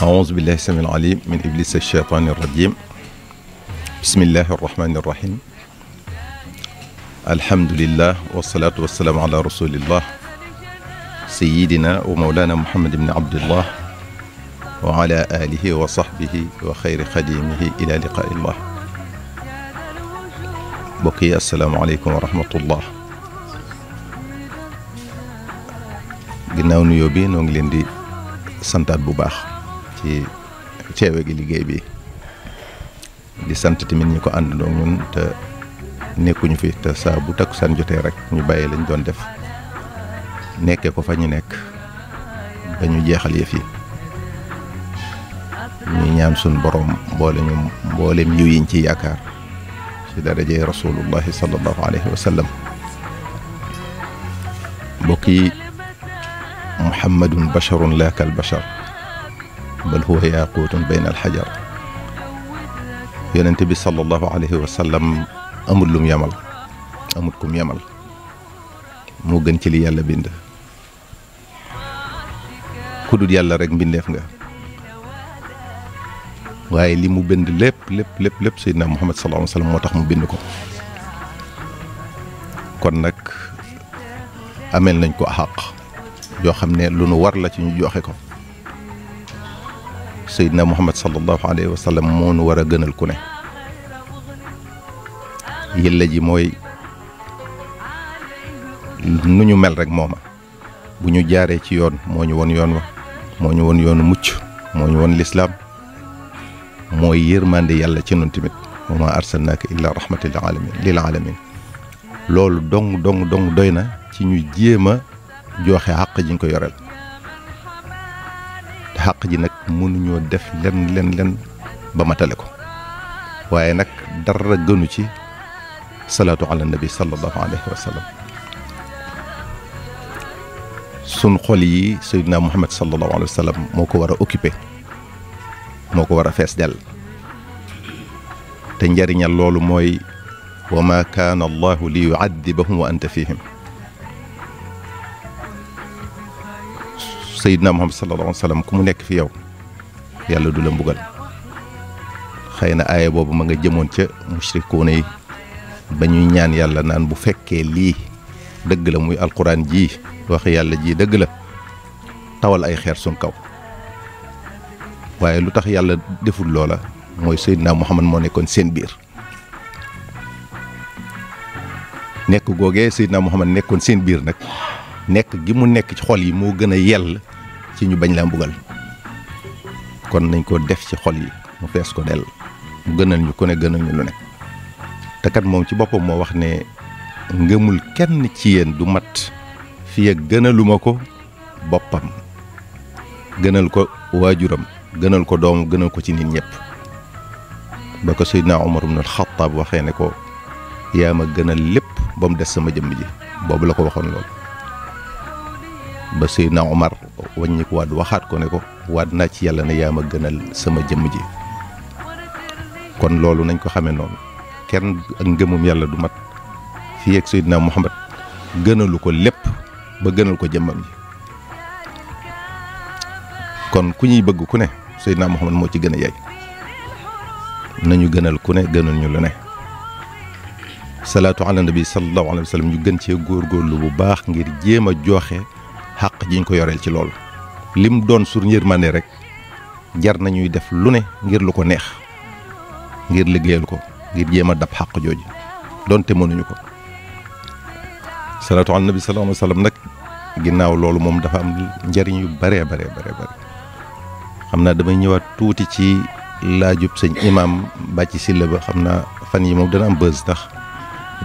أعوذ بالله السميع العليم من إبليس الشيطان الرجيم. بسم الله الرحمن الرحيم. الحمد لله والصلاة والسلام على رسول الله سيدنا ومولانا محمد بن عبد الله وعلى آله وصحبه وخير خديمه إلى لقاء الله. بقي السلام عليكم ورحمة الله. ginnaaw nuyoo bi noo ngi leen di santaat bu baax ci teewe gi liggéey bi di sant tamit ñi ko àndandoo ñun te nekkuñu fi te saa bu takkusaan jotee rek ñu bàyyi lañ doon def nekkee ko fa ñu nekk ba ñu jeexal yëf yi ñuy ñaan suñ boroom mboolem yiw yiñ ci yaakaar ci darajey rasulullahi sallallahu alayhi wa sallam. mbokk yi, muhammadun basharun laa kal bashar bal huwa yaquutun bayna alxajar. yonente bi sallallahu alayhi wa sallam amul lum yamal, amul kum yamal, moo gën ci li yàlla bind. ku dul yàlla rek mbindeef nga, waaye li mu bind lépp seydina muhammad sallallahu alayhi wa sallam moo tax mu bind ko. kon nag amel nañ ko xaq yoo xam ne lu nu war la ci ñu joxe ko. seydina muhammad sallallahu alayhi wa sallam moo nu war a gënal ku ne. yëlla ji mooy nu ñu mel rek mooma. bu ñu jaaree ci yoon moo ñu won yoon wa, moo ñu won yoonu mucc, moo ñu won lislaam, mooy yërmande yàlla ci nun tamit. wa maa arsalnaaka illaa rahmatan lil alamin. loolu dong doy na ci ñu jéem a joxe xàq ji ñu ko yoreel. te xàq ji nag mënuñoo def len ba matale ko, waaye nag dara gënu ci salaatu ala nabi sallallahu alayhi wa sallam. sun xol yi sayyidina muhammad sallallahu alayhi wa sallam moo ko war a occupé, moo ko war a fees dell. te njariñal loolu mooy wa ma kaana allahu li yu'addibahum wa anta fihim. sayyidina muhammad sallallahu alayhi wa sallam ku mu nekk fi yow yàlla du la mbugal. xëy na aaya boobu ma nga jëmoon ca mushrikuuna yi ba ñuy ñaan yàlla naan bu fekkee lii dëgg la, muy alquran ji wax yàlla ji dëgg la, tawal ay xeer sun kaw. waaye lu tax yàlla deful loola mooy sayyidina muhammad moo nekkoon seen biir. nekk googee sayyidina muhammad nekkoon seen biir nag, nekk gi mu nekk ci xol yi moo gën a yell ci ñu bañ laa mbugal. kon nañ ko def ci xol yi mu fees ko dell, mu gënal ñu ku ne gënal ñu lu ne. te kat moom ci boppam moo wax ne ngëmul kenn ci yéen du mat fii ak gënaluma ko boppam, gënal ko waajuram, gënal ko doom, gënal ko ci nit ñëpp. ba ko Seydina Omar ibn al-Khattab waxee ne ko yaa ma gënal lépp ba mu des sama jëmm ji, boobu la ko waxoon loolu. ba Seydina Omar wàññi ko waat waxaat ko ne ko waat naa ci yàlla ne yaa ma gënal sama jëmm ji. kon loolu nañ ko xamee noonu, kenn ak ngëmum yàlla du mat fii ak Seydina Muhammad gënalu ko lépp ba gënal ko jëmmam ji. kon ku ñuy bëgg ku ne Seydina Muhammad moo ci gën a yey. nañu gënal ku ne gënal ñu lu ne. salaatu ala nabi sallallahu alayhi wa sallam ñu gën cee góorgóorlu bu baax ngir jéem a joxe xàq jiñ ko yoreel ci loolu. lim doon sur yërmande rek jar nañuy def lu ne ngir lu ko neex, ngir liggéeyal ko, ngir jéem a dab xàq jooju donte mënuñu ko. salaatu ala nabi sallallahu alayhi wa sallam nag ginnaaw loolu moom dafa am njariñ yu bare xam naa damay ñëwaat tuuti ci laajub sëñ imam Bàcci Silla ba. xam naa fan yi moom dana am bës tax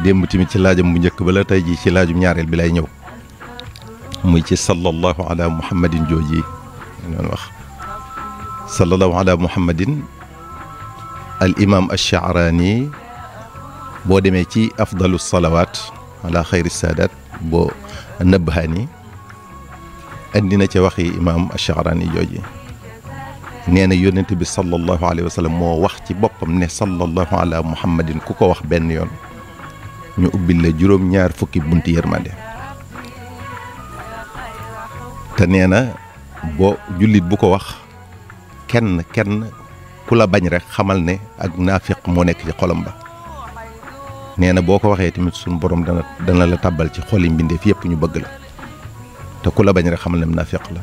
démb tamit ci laajam bu njëkk ba la, tey jii ci laajum ñaareel bi lay ñëw, muy ci sallallahu ala muhammadin jooji noonu wax. sallallahu ala muhammadin al imam ash-Sha'rani boo demee ci afdalu salawaat ala xayri saadaat boo Nabhani andi na ca waxi imam ash-Sha'rani jooji. nee na yónnent bi sallallahu alayhi wa sallam moo wax ci boppam ne sallallahu ala muhammadin ku ko wax benn yoon ñu ubbil la juróom-ñaar fukki bunti yërmande. te nee na boo jullit bu ko wax kenn ku la bañ rek xamal ne ak naafiq moo nekk ci xolam ba nee na boo ko waxee tamit suñu borom dana la tàbbal ci xoli mbindeef yëpp ñu bëgg la te ku la bañ rek xamal ne naafiq la.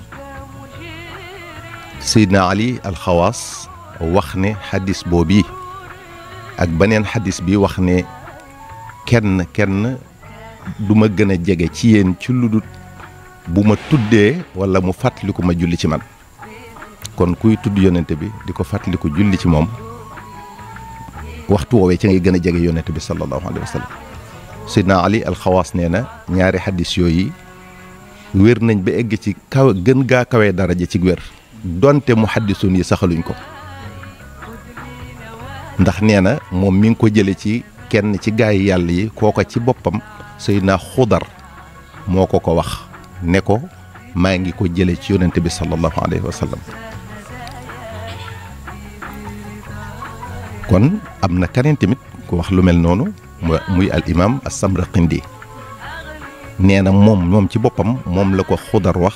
Seydina Ali alxawaas wax ne xadis boobu ak beneen xadis bi wax ne kenn du ma gën a jege ci yéen ci lu dul bu ma tuddee wala mu fàttaliku ma julli ci man kon kuy tudd yonente bi di ko fàttaliku julli ci moom waxtu woowee ci ngay gën a jege yonente bi sallallahu alayhi wa sallam. Seydina Ali alxawaas nee na ñaari xadis yooyu wér nañ ba egg ci kaw gën gaa kawee daraja ci wér donte mu xaddisuun yi saxaluñ ko ndax nee na moom mi ngi ko jële ci kenn ci gaay yi yàlla yi kooko ci boppam Seydina Xudar moo ko wax ne ko maa ngi ko jële ci yonente bi sallallahu alayhi wa sallam. kon am na keneen tamit ku wax lu mel noonu muy al imam as-Samraqindi nee na moom ci boppam moom la ko Xudar wax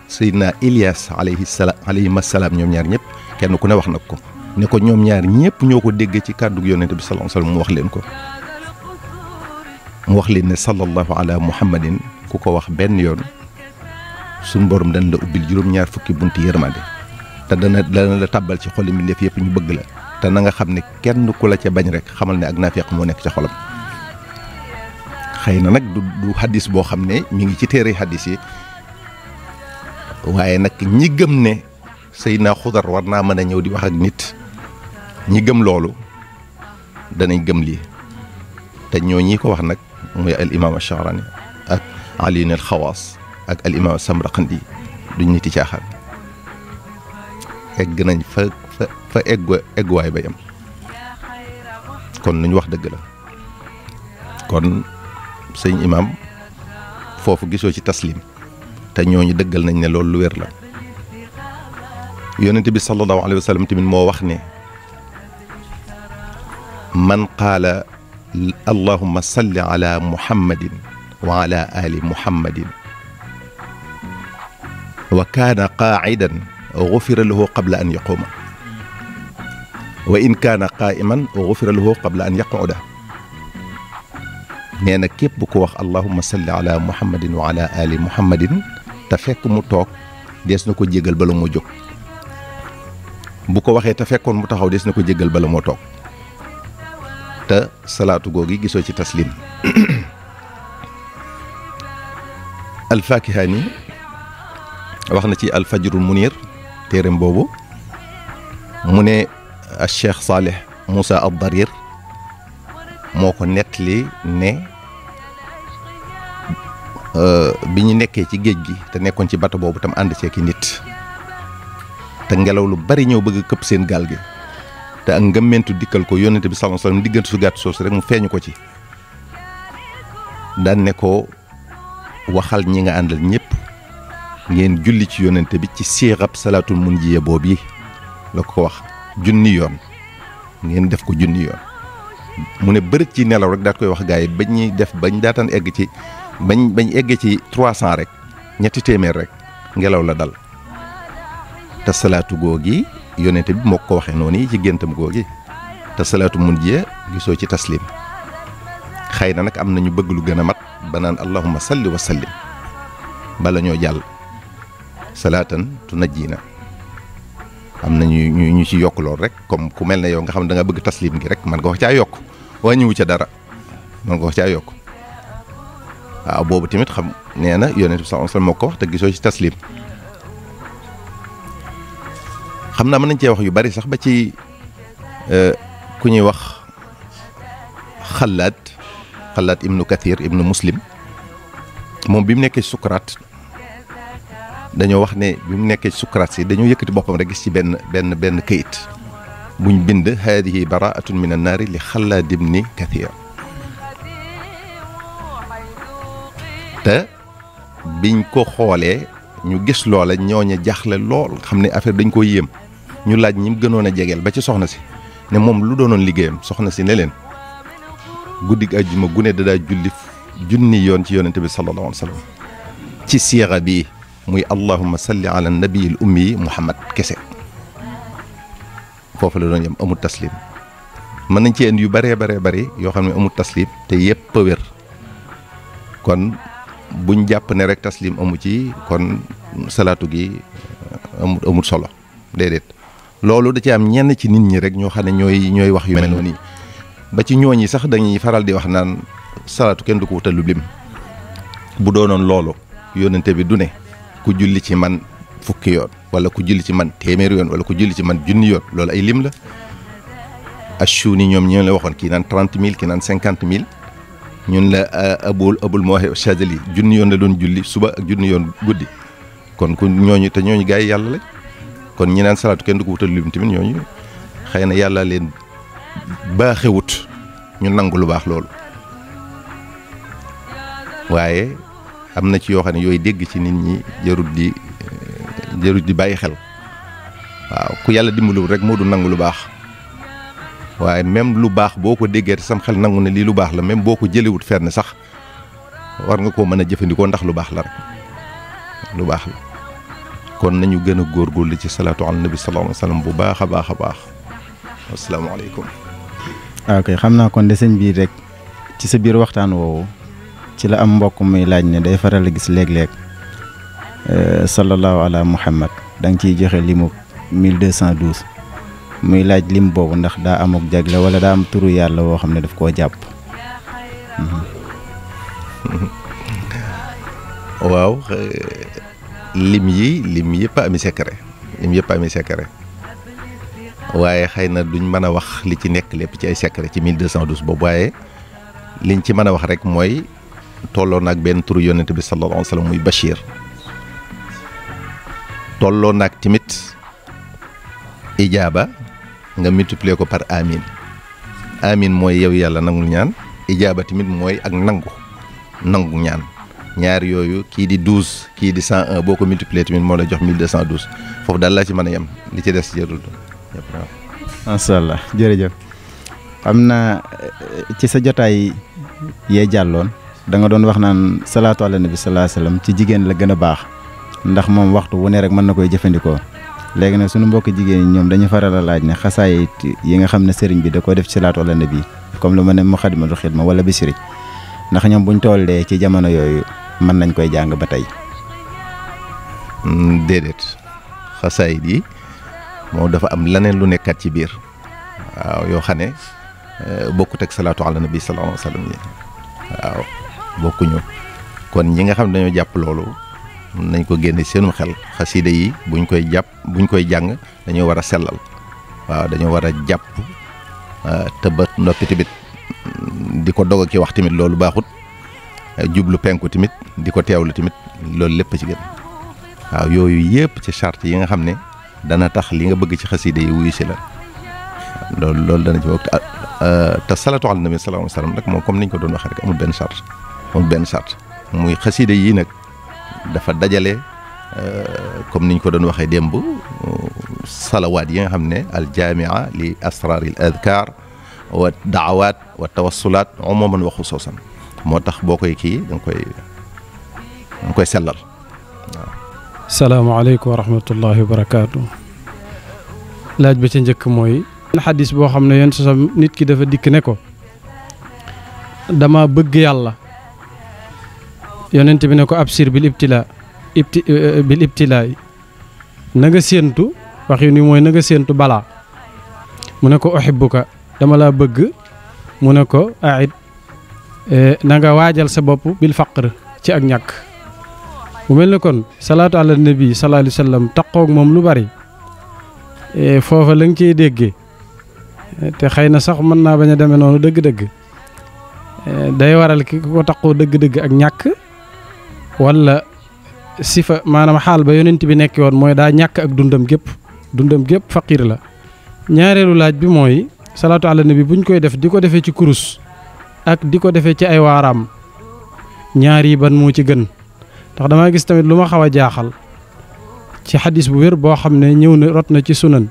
Seydina Ilyas alayhi salaam ñoom ñaar ñëpp kenn ku ne wax nag ko ne ko ñoom ñaar ñëpp ñoo ko dégg ci kàddu yonente bi sallallahu alayhi wa sallam mu wax leen ko mu wax leen ne sallallahu ala muhammadin ku ko wax benn yoon suñ borom dana la ubbil juróom-ñaar fukki bunti yërmande te dana la tàbbal ci xoli mbindeef yëpp ñu bëgg la te na nga xam ne kenn ku la ca bañ rek xamal ne ak naafiq moo nekk ca xolam. xëy na nag du hadis boo xam ne mi ngi ci téere hadis yi waaye nag ñi gëm ne Seydina Xudar war naa mën a ñëw di wax ak nit ñi gëm loolu danañ gëm lii te ñoo ñi ko wax nag muy al imam Ash-Sha'rani ak Ali al-Xawaas ak al imam Samraqandi duñ niti caaxaan egg nañ fa egguwaay ba yam kon nuñ wax dëgg la kon sëñ imam foofu gisoo ci taslim te ñooñu dëggal nañ ne loolu lu wér la. yonente bi sallallahu alayhi wa sallam tamit moo wax ne man qaala allahumma salli ala muhammadin wa ala ali muhammadin wa kaana qaacidan gufira lahu qabla an yaquuma wa in kaana qaa'iman gufira lahu qabla an yaquuda nee na képp ku wax allahumma salli ala muhammadin wa ala ali muhammadin te fekk mu toog dees na ko jégal bala moo jóg bu ko waxee te fekkoon mu taxaw des na ko jéggal bala moo toog te salaatu googi gisoo ci taslim Al-Fakihani wax na ci Al-Fajrul Munir téereem boobu mu ne Cheikh Salih Moussa ad-Darir moo ko nettali ne bi ñu nekkee ci géej gi te nekkoon ci bato boobu tam ànd ceeki nit te ngelaw lu bari ñëw bëgg këpp seen gaal gi te ak ngëmmentu dikkal ko yónnente bi sallallahu alayhi wasallam diggante su gàtt soosu rek mu feeñu ko ci daan ne ko waxal ñi nga àndal ñëpp ngeen julli ci yónnente bi ci siixab salaatul munjiya boobu yi la ko wax junni yoon ngeen def ko junni yoon mu ne bërit ci nelaw rek daat koy wax gaa yi bañ ñuy def bañ daataan egg ci bañ eggee ci 300 rek ñetti téeméer rek ngelaw la dal te salaatu googi yonente bi moo ko waxee noonu yi ci géntam googi te salaatu munjiya gisoo ci taslim xëy na nag am na ñu bëgg lu gën a mat ba naan allahumma salli wa sallim bala ñoo jàll salaatan tunajjina am na ñu ci yokk lool rek comme ku mel ne yow nga xam ne da nga bëgg taslim gi rek man nga wax caa yokk wàññiwu ca dara man nga wax caa yokk waaw boobu tamit xam nee na yonente bi sallallahu alayhi wasallam moo ko wax te gisoo ci taslim xam naa mën nañ cee wax yu bari sax ba ci ku ñuy wax Xallaad ibnu Kathir ibnu Muslim moom bi mu nekkee sukuraat dañoo wax ne bi mu nekkee sukuraat si dañoo yëkkati boppam rek gis ci benn këyit buñ bind haadihi baraatun min annaari li Xallaad ibni Kathir te biñ ko xoolee ñu gis loola ñooña jaaxle lool xam ne affaire dañ ko yéem ñu laaj ñi mu gënoon a jegeel ba ci soxna si ne moom lu doonoon liggéeyam soxna si ne leen guddig àjjuma gune dadaa julli junni yoon ci yonente bi sallallahu alayhi wa sallam ci siixa bi muy allahumma salli ala nabiyil ummi muhammad kese foofu la doon yem amul taslim mën nañ ci indi yu bëree bëri yoo xam ne amul taslim te yëpp a wér kon buñ jàpp ne rek taslim amu ci kon salaatu gi amul solo déedéet loolu da ci am ñenn ci nit ñi rek ñoo xam ne ñooy wax yu mel noonu ba ci ñooñi sax dañuy faral di wax naan salaatu kenn du ko wutal lu lim bu doonoon loolu yónnente bi du ne ku julli ci man fukki yoon wala ku julli ci man téeméeri yoon wala ku julli ci man junni yoon loolu ay lim la Achuuni ñoom ñoo la waxoon kii naan 30 000 kii naan 50 000 ñun la abul Mawahib Chazali junni yoon la doon julli suba ak junni yoon guddi kon ku ñooñu te ñooñu gars yi yàlla la kon ñi naan salaatu kenn du ko wutal lim tamit ñooñu xëy na yàlla leen baaxewut ñu nangu lu baax loolu waaye am na ci yoo xam ne yooyu dégg ci nit ñi jarut di bàyyi xel waaw ku yàlla dimbalul rek moo du nangu lu baax waaye même lu baax boo ko déggee te sam xel nangu ne lii lu baax la même boo ko jëlewut fenn sax war nga koo mën a jëfandikoo ndax lu baax la rek lu baax la kon nañu gën a góorgóorlu ci salaatu ala nabi sallallahu alayhi wa sallam bu baax a baax a baax asalaamaaleykum. ok xam naa kon de sëñ biir rek ci sa biir waxtaan woowu ci la am mbokk muy laaj ne day faral a gis léeg-léeg sallallahu ala muhammad da nga ciy joxe limu 1212 muy laaj lim boobu ndax daa amuk jagle wala daa am turu yàlla woo xam ne daf koo jàpp. waaw lim yëpp a ami secret waaye xëy na duñ mën a wax li ci nekk lépp ci ay secret ci 1212 boobu waaye liñ ci mën a wax rek mooy tolloo naag benn turu yonent bi sallallahu alayhi wa sallam muy Bachir tolloo naag tamit ijaaba nga multiplier ko par amin mooy yow yàlla nangul ñaan ijaaba tamit mooy ak nangu ñaan ñaar yooyu kii di 12 kii di 101 boo ko multiplier tamit moo lay jox 1212 foofu daal laa ci mën a yem li ci des jërul. macha allah jërëjëf xam naa ci sa jotaay yee jàlloon da nga doon wax naan salaatu ala nabi sallallahu alayhi wasallam ci jigéen la gën a baax ndax moom waxtu wu ne rek mën na koy jëfandikoo léegi nag sunu mbokk jigéen ñi ñoom dañu faral a laaj ne xasaayit yi nga xam ne sëriñ bi da ko def ci salaatu ala nabi comme lu ma ne Muxaddamatul Xidma wala Bichri ndax ñoom buñ tollee ci jamono yooyu mën nañ koy jàng ba tey. déedéet xasaayit yi moom dafa am leneen lu nekkaat ci biir waaw yoo xam ne bokkut ak salaatu ala nabi sallallahu alayhi wa sallam yi waaw bokkuñu kon ñi nga xam ne dañoo jàpp loolu nañ ko génne seenum xel xasida yi buñ koy jàng dañoo war a sellal waaw dañoo war a jàpp te ba noppi tamit di ko dog ki wax tamit loolu baaxut jublu penku tamit di ko teewlu tamit loolu lépp ci gën waaw yooyu yëpp ci charte yi nga xam ne dana tax li nga bëgg ci xasida yi wuyu si la loolu dana ci bokk te salaatu ala nabi sallallahu alayhi wa sallam nag moom comme niñ ko doon waxee rek amul benn charte muy xasida yi nag dafa dajale comme niñ ko doon waxee démb salawaat yi nga xam ne al jaamia li asraaril adkaar wa daawaat wa tawassulaat umuman wa xusuusan moo tax boo koy kii da nga koy sellal waaw. salaamaaleykum wa rahmatullahi wa barakaatu. laaj ba ca njëkk mooy. xadis boo xam ne yéen sosam nit ki dafa dikk ne ko dama bëgg yàlla yonent bi ne ko absir bil ibtilaa na nga séentu wax yu ni mooy na nga séentu balaa mu ne ko uhibbuka dama laa bëgg mu ne ko aid na nga waajal sa bopp bil faqr ci ak ñàkk mu mel ne kon salaatu ala nabi sallallahu alayhi wa sallam taqoog moom lu bari foofa la nga ciy déggee te xëy na sax mën naa bañ a demee noonu dëgg-dëgg day waral ki ko taqoo dëgg-dëgg ak ñàkk wala sifa maanaam xaal ba yonent bi nekk woon mooy daa ñàkk ak dundam gépp faqiir la. ñaareelu laaj bi mooy salaatu ala nabi buñ koy def di ko defee ci kurus ak di ko defee ci ay waaraam ñaar yi ban moo ci gën ndax damaa gis tamit lu ma xaw a jaaxal ci xadis bu wér boo xam ne ñëw na rot na ci sunan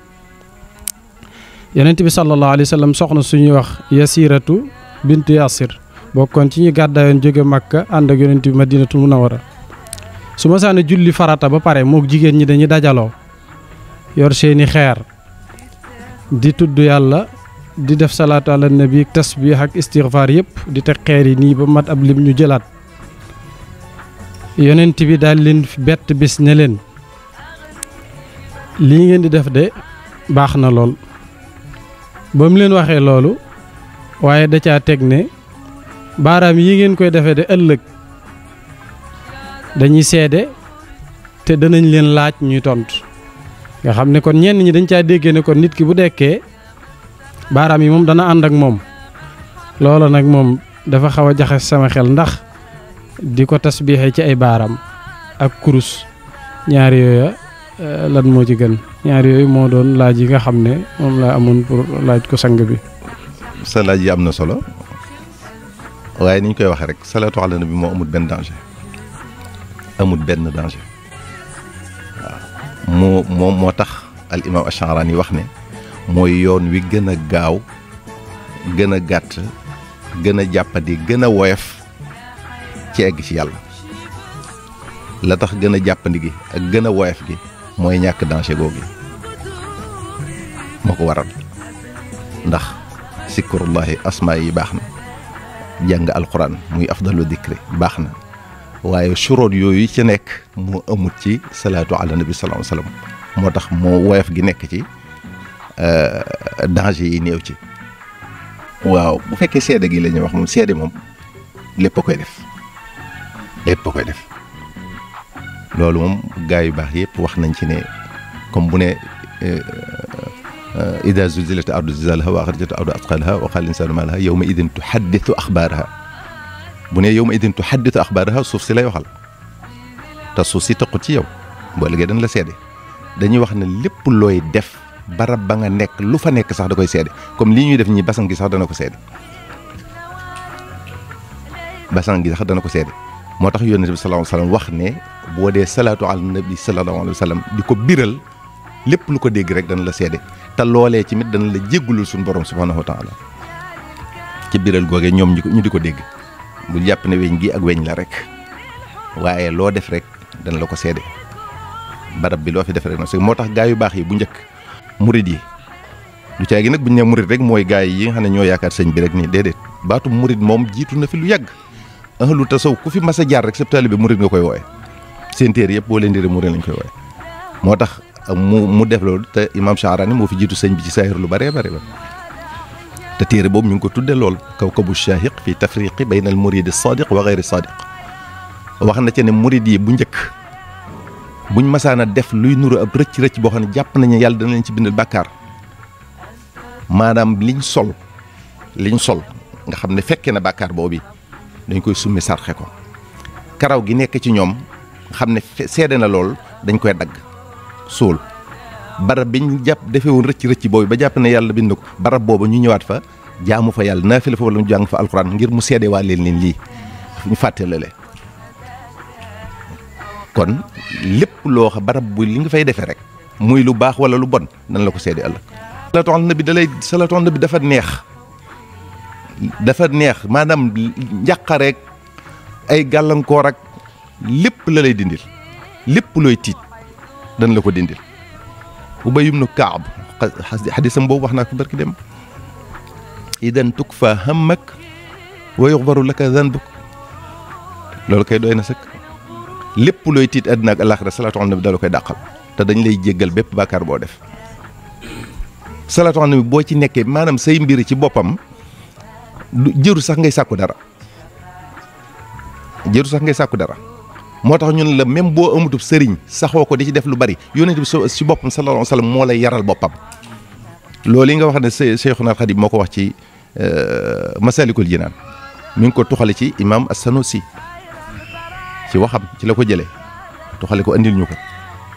yonent bi sallallahu alayhi wa sallam soxna suñuy wax yasiratu bintu yasir bokkoon ci ñu gàddaayoon jóge Makka ànd ak yonent bi Madinatul Munawwara su ma saana julli farata ba pare mook jigéen ñi dañuy dajaloo yor seeni xeer di tudd yàlla di def salaatu ala nabi ak tasbih ak istighfar yëpp di teg xeer yi nii ba mat ab lim ñu jëlaat yonent bi daal leen bett bis ne leen lii ngeen di def de baax na lool ba mu leen waxee loolu waaye da caa teg ne baaraam yi ngeen koy defee de ëllëg dañuy seede te danañ leen laaj ñuy tontu nga xam ne kon ñenn ñi dañ caa déggee ne kon nit ki bu dekkee baaraam yi moom dana ànd ak moom loolu nag moom dafa xaw a jaxe sama xel ndax di ko tasbiixee ci ay baaraam ak kurus ñaar yooya lan moo ci gën ñaar yooyu moo doon laaj yi nga xam ne moom laa amoon pour laaj ko sang bi. sa laaj yi am na solo waaye ni ñu koy waxee rek salaatu ala nabi moo amul benn danger amul benn danger waaw moo tax al imam Ash-Sha'rani wax ne mooy yoon wi gën a gaaw gën a gàtt gën a jàppandi gën a woyof ci egg ci yàlla la tax gën a jàppandi gi ak gën a woyof gi mooy ñàkk danger googu moo ko waral ndax sikrullahi asmaa yi baax na jàng alquran muy afdalu dikri baax na waaye suroot yooyu ci nekk moo amut ci salaatu ala nabi sallallahu alayhi wasallam moo tax moo woyof gi nekk ci danger yi néew ci waaw bu fekkee seede gi la ñuy wax moom seede moom lépp a koy def lépp a koy def loolu moom gaa yu baax yëpp wax nañ ci ne comme bu ne ida zulzilat ardu zilzalaha wa axrajat ardu asqalaha wa qala insanu ma laha yawma idin tuhaddithu axbaaraha bu ne yawma idin tuhaddithu axbaaraha suuf si lay waxal te suuf si taqut ci yow boo liggéey dañ la seede dañuy wax ne lépp looy def barab ba nga nekk lu fa nekk sax da koy seede comme lii ñuy def ñi basan gi sax dana ko seede basan gi sax dana ko seede moo tax yonent bi sallallahu alayhi wasallam wax ne boo dee salaatu ala nabi sallallahu alayhi wasallam di ko biral lépp lu ko dégg rek dana la seede te loolee ci mit dana la jéggulul suñu borom subhanahu wa taala ci biral googee ñoom ñu di ko dégg bu jàpp ne weñ gi ak weñ la rek waaye loo def rek dana la ko seede barab bi loo fi def rek na moo tax gaa yu baax yi bu njëkk murid yi du caagi nag bu ñu nee murid rek mooy gaa yi nga xam ne ñoo yaakaar sëñ bi rek nii déedéet baatu murid moom jiitu na fi lu yàgg ahlu tasaw ku fi mas a jaar rek sa taalibe murid nga koy wooye seen téere yëpp boo leen di murid lañ koy wooye moo tax mu def loolu te imam Sha'rani moo fi jiitu sëñ bi ci saahir lu bëree bëri ba te téere boobu ñu ngi ko tudde lool kawkabu shaahiq fi tafriqi bayna al murid as-sadiq wa ghayri sadiq wax na ci ne murid yi bu njëkk buñ masaan a def luy nuru ab rëcc boo xam ne jàpp nañu yàlla dana leen ci bindal bàkkaar maanaam liñ sol nga xam ne fekke na bàkkaar boobu dañ koy summi sarxe ko karaw gi nekk ci ñoom xam ne seede na lool dañ koy dagg suul barab biñ jàpp defee woon rëcc boobu ba jàpp ne yàlla bind ko barab boobu ñu ñëwaat fa jaamu fa yàlla naafila fa wala ñu jàng fa alxuraan ngir mu seede waa leen lii ñu fàtte la kon lépp loo xam barab bu li nga fay defee rek muy lu baax wala lu bon nan la ko seede ëllëg. salaatu ala nabi salaatu ala nabi dafa neex maanaam njàqareek ay gàllankoor ak lépp la lay dindil lépp looy tiit dan la ko dindil. Ubay ibnu Kaab xadisam boobu wax naa ko barki dem idan tukfa hammak wa yuxbaru laka zanbuk loolu kay doy na sëkk lépp looy tiit àddina ak àllaaxira salaatu ala nabi da la koy dàqal te dañ lay jéggal bépp bàkkaar boo def. salaatu ala nabi boo ci nekkee maanaam say mbir ci boppam du jëru sax ngay sàkku dara moo tax ñun la même boo amutub sëriñ saxoo ko di ci def lu bari yonent bi ci boppam sallallahu alayhi wa sallam moo lay yaral boppam. loolu yi nga wax ne Cheikhuna al Khadim moo ko wax ci Masalikul Jinaan mi ngi ko tuxale ci imam as-Sanusi ci waxam ci la ko jëlee tuxale ko andil ñu ko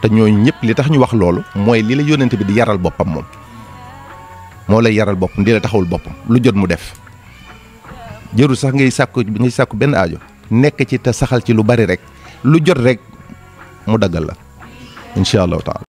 te ñooñu ñëpp li tax ñu wax loolu mooy li la yonent bi di yaral boppam moom moo lay yaral boppam di la taxawul boppam lu jot mu def jërul sax ngay sàkku benn aajo nekk ci te saxal ci lu bari rek lu jot rek mu daggal la incha allahu taala